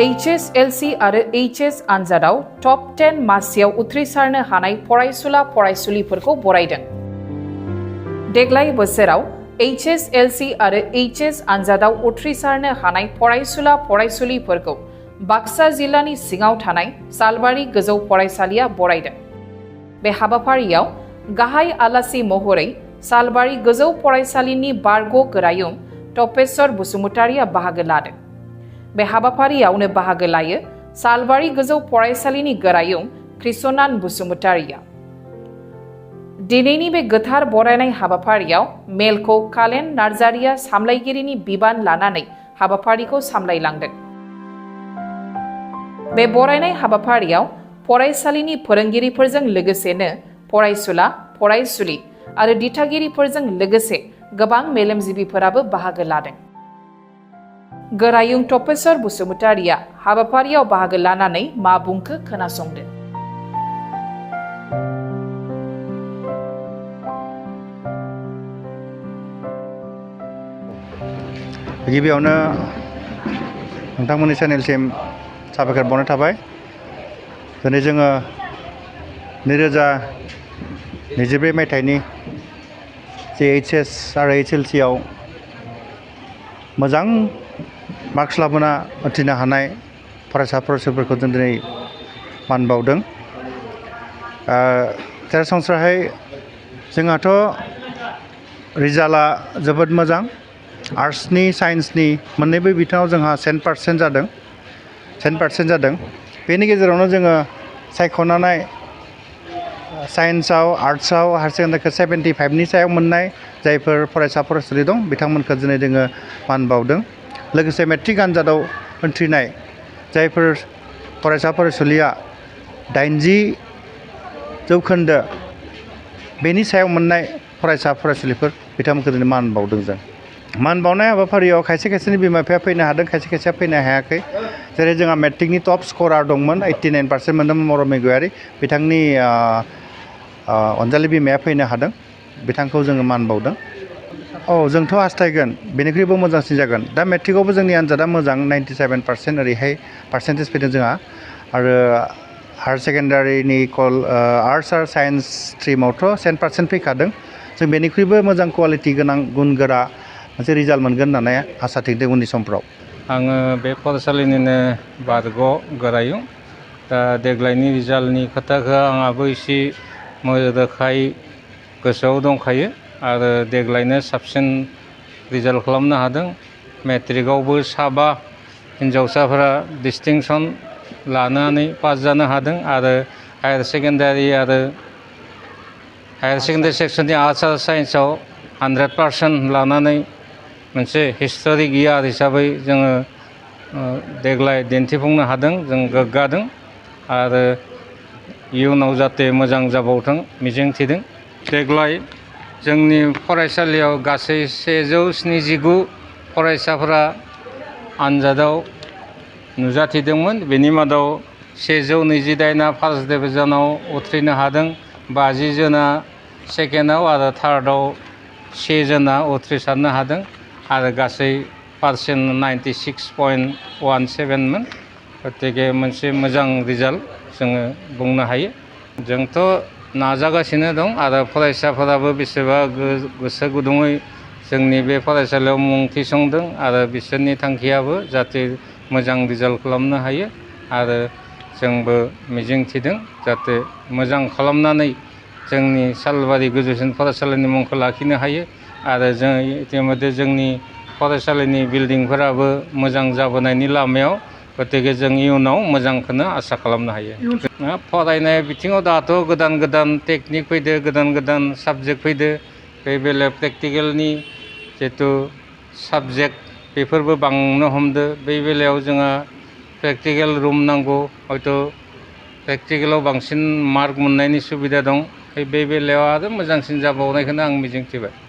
HSLC आरो HS आनजादाव top 10 मासियाव उथ्रिसारनो हानाय फरायसुला फरायसुलिफोरखौ बरायदों। देग्लाय बोसोराव HSLC आरो HS आनजादाव उथ्रिसारनो हानाय फरायसुला फरायसुलिफोरखौ बाक्सा जिल्लानि सिङाव थानाय सालबारि गोजौ फरायसालिया बरायदों। बे हाबाफारियाव गाहाय आलासि महरै सालबारि गोजौ फरायसालिनि बारग' गोरायुं तपेश्वर बसुमतारिया बाहागो लादों। बे हाबाफारियावनो बाहागो लायो सालबारि गोजौ फरायसालिनि गोरायुं कृष्णान बसुमतारिया। दिनैनि बे गोथार बरायनाय हाबाफारियाव मेलखौ कालेन नार्जारिया सामलायगिरिनि बिबान लानानै हाबाफारिखौ सामलायलांदों। बे बरायनाय हाबाफारियाव फरायसालिनि फोरोंगिरिफोरजों लोगोसेनो फरायसुला फरायसुलि आरो दिथागिरिफोरजों लोगोसे गोबां मेलेमजिबिफोराबो बाहागो लादों। गोरायुं तपेश्वर बसुमतारिया हाबाफारियाव बाहागो लानानै मा बुंखो खोनासंदो। गिबियावनो नोंथांमोननि चेनेलसिम साबायखर बावनाय थाबाय। दिनै जोङो 2024 मायथाइनि जे HS आरो HSLC आव मोजां मार्क्स लाबोना उथ्रिनो हानाय फरायसा फरायसुलिफोरखौ जों दिनै मान बावदों। सरासनस्रायै जोंहाथ' रिजाल्टआ जोबोद मोजां। आर्ट्सनि साइन्सनि मोननैबो बिथिङाव जोंहा 100% जादों। बेनि गेजेरावनो जोङो सायख'नानै साइन्सआव आर्ट्सआव हायार सेकेन्डारिखौ 75नि सायाव मोननाय जायफोर फरायसा फरायसुलि दं बिथांमोनखौ दिनै जोङो मान बावदों। लोगोसे मेट्रिक आनजादाव उथ्रिनाय जायफोर फरायसा फरायसुलिया 80% बेनि सायाव मोननाय फरायसा फरायसुलिफोर बिथांमोनखौ दिनै मान बावदों जों। मान बावनाय हाबाफारियाव खायसे खायसेनि बिमा बिफाया फैनो हादों, खायसे खायसेया फैनो हायाखै। जेरै जोंहा मेट्रिकनि टप स्करार दंमोन, 89% मोनदोंमोन मरम गयारि, बिथांनि अनजालि बिमाया फैनो हादों, बिथांखौ जोङो मान बावदों। जोंथ' हास्थायगोन बेनिख्रुइबो मोजांसिन जागोन। दा मेट्रिकआवबो जोंनि आनजादा मोजां, 97% ओरैहाय पार्सेन्टेज फैदों जोंहा। आरो हायार सेकेन्डारिनि आर्ट्स आरो साइन्स स्ट्रिमावथ' 100% फैखादों। जों बेनिख्रुइबो मोजां कुवालिटि गोनां गुन गोरा मोनसे रिजाल्ट मोनगोन होननानै आसा थिदों उननि समफ्राव। आङो बे फरायसालिनिनो बारग' गोरायुं। दा देग्लायनि रिजाल्टनि खोथाखौ आंहाबो एसे रोखायै गोसोआव दंखायो आरो देग्लायनो साबसिन रिजाल्ट खालामनो हादों। मेट्रिकआवबो 7 हिन्जावसाफोरा डिस्टिंसन लानानै पास जानो हादों आरो हायार सेकेन्डारि सेक्सननि आर्ट्स आरो साइन्सआव 100% लानानै मोनसे हिस्ट'रिक इयार हिसाबै जोङो देग्लाय दिन्थिफुंनो हादों। जों गोग्गादों आरो इयुनाव जाहाथे मोजां जाबावथों मिजिंथिदों। देग्लाय जोंनि फरायसालियाव गासै 179 फरायसाफोरा आनजादाव नुजाथिदोंमोन। बेनि मादाव 128आ फार्स्ट डिभिजनाव उथ्रिनो हादों, 50 जना सेकेन्डआव आरो थार्डआव 6 जना उथ्रिसारनो हादों आरो गासै पार्सेन्ट 96.17मोन। गतिके मोनसे मोजां रिजाल्ट जोङो बुंनो हायो। जोंथ' नाजागासिनो दं आरो फरायसाफोराबो बेसेबा गोसो गुदुङै जोंनि बे फरायसालियाव मुं थिसनदों आरो बिसोरनि थांखियाबो जाहाथे मोजां रिजाल्ट खालामनो हायो आरो जोंबो मिजिंथिदों जाहाथे मोजां खालामनानै जोंनि सालबारि गोजौसिन फरायसालिनि मुंखौ लाखिनो हायो आरो जों इतिमধ্যे जोंनि फरायसालिनि बिल्डिंफोराबो मोजां जाबोनायनि लामायाव। गतिके जों इयुनाव मोजांखौनो आसा खालामनो हायो। फरायनाय बिथिङाव दाथ' गोदान टेकनिक फैदो, गोदान साबजेक्ट फैदो। बे बेलायाव प्रेक्टिकेलनि जितु साबजेक्ट बेफोरबो बांनो हमदो। बे बेलायाव जोंहा प्रेक्टिकेल रुम नांगौ, हयथ' प्रेक्टिकेलाव बांसिन मार्क मोननायनि सुबिदा दं। बे बेलायाव आरो मोजांसिन जाबावनायखौनो आं मिजिंथिबाय।